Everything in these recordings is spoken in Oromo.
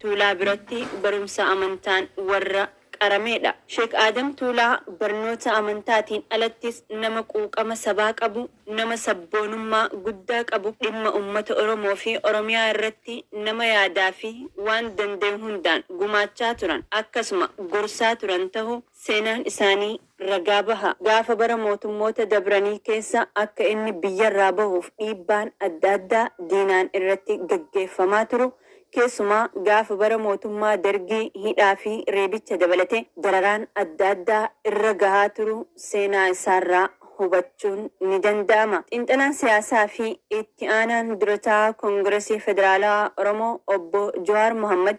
Tuulaa biratti barumsa amantaan warra qarameedha. Sheek Aadam Tuulaa barnoota amantaatiin alattis nama quuqama sabaa qabu, nama sabboonummaa guddaa qabu, dhimma ummata Oromoo fi Oromiyaa irratti nama yaadaa fi waan danda'e hundaan gumaachaa turan, akkasuma gorsaa turan tahuu seenaan isaanii ragaa baha. Gaafa bara mootummoota dabranii keessa akka inni biyyarraa bahuuf dhiibbaan adda addaa diinaan irratti gaggeeffamaa turu, keessumaa gaafa bara mootummaa Dargii hidhaa fi reebicha dabalatee dararaan adda addaa irra gahaa turuu seenaa isaarraa hubachuun ni danda'ama. Xiinxalaan siyaasaa fi Itti aanaan Dura Taa'aa Koongirasii Federaalawaa Oromoo Obbo Jawaar Mohaammad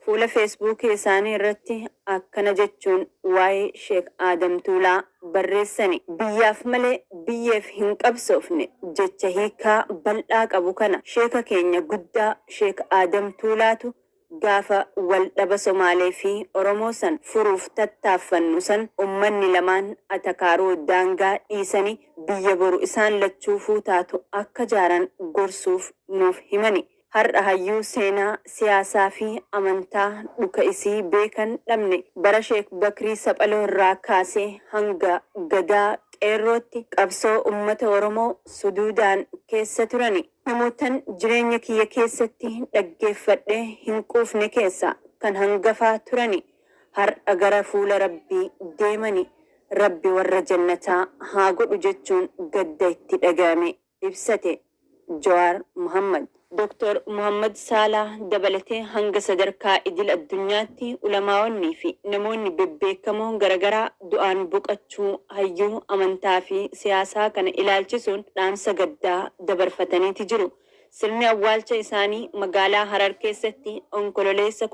fuula Feesbuukii isaanii irratti akkana jechuun waa'ee Sheek Aadam Tuulaa barreessani. Biyyaaf malee biyyeef hin qabsoofne jecha hiikkaa bal'aa qabu kana Sheeka keenya guddaa Sheek Aadam Tuulaatu gaafa wal dhaba Somaalee fi Oromoo san furuuf tattaaffannu san ummanni lamaan atakaaroo daangaa dhiisanii biyya boru isaan lachuufuu taatu akka jaaran gorsuuf nuuf himani. Har'a hayyuu seenaa, siyaasaa fi amantaa dhuka isii beekan dhabne. Bara Sheek Bakrii Saphaloo irraa kaasee hanga Gadaa Qeerrootti qabsoo ummata Oromoo suduudaan keessa turani. Namoottan jireenya kiyya keessatti dhaggeeffadhee hin quufne keessaa kan hangafaa turani. Har'a gara fuula Rabbii deemani. Rabbi warra jannataa haa godhu jechuun gadda itti dhagayame ibsate. Jawaar Mohammad. Doktar Mohaammad Saalaa dabalatee hanga sadarkaa idil addunyaatti ulamaa'onnii fi namoonni bebbeekamoon garagaraa du'aan boqachuu hayyuu amantaa fi siyaasaa kana ilaalchisuun dhaamsa gaddaa dabarfataniiti jiru. Sirni awwaalcha isaanii magaalaa Harar keessatti Onkololeessa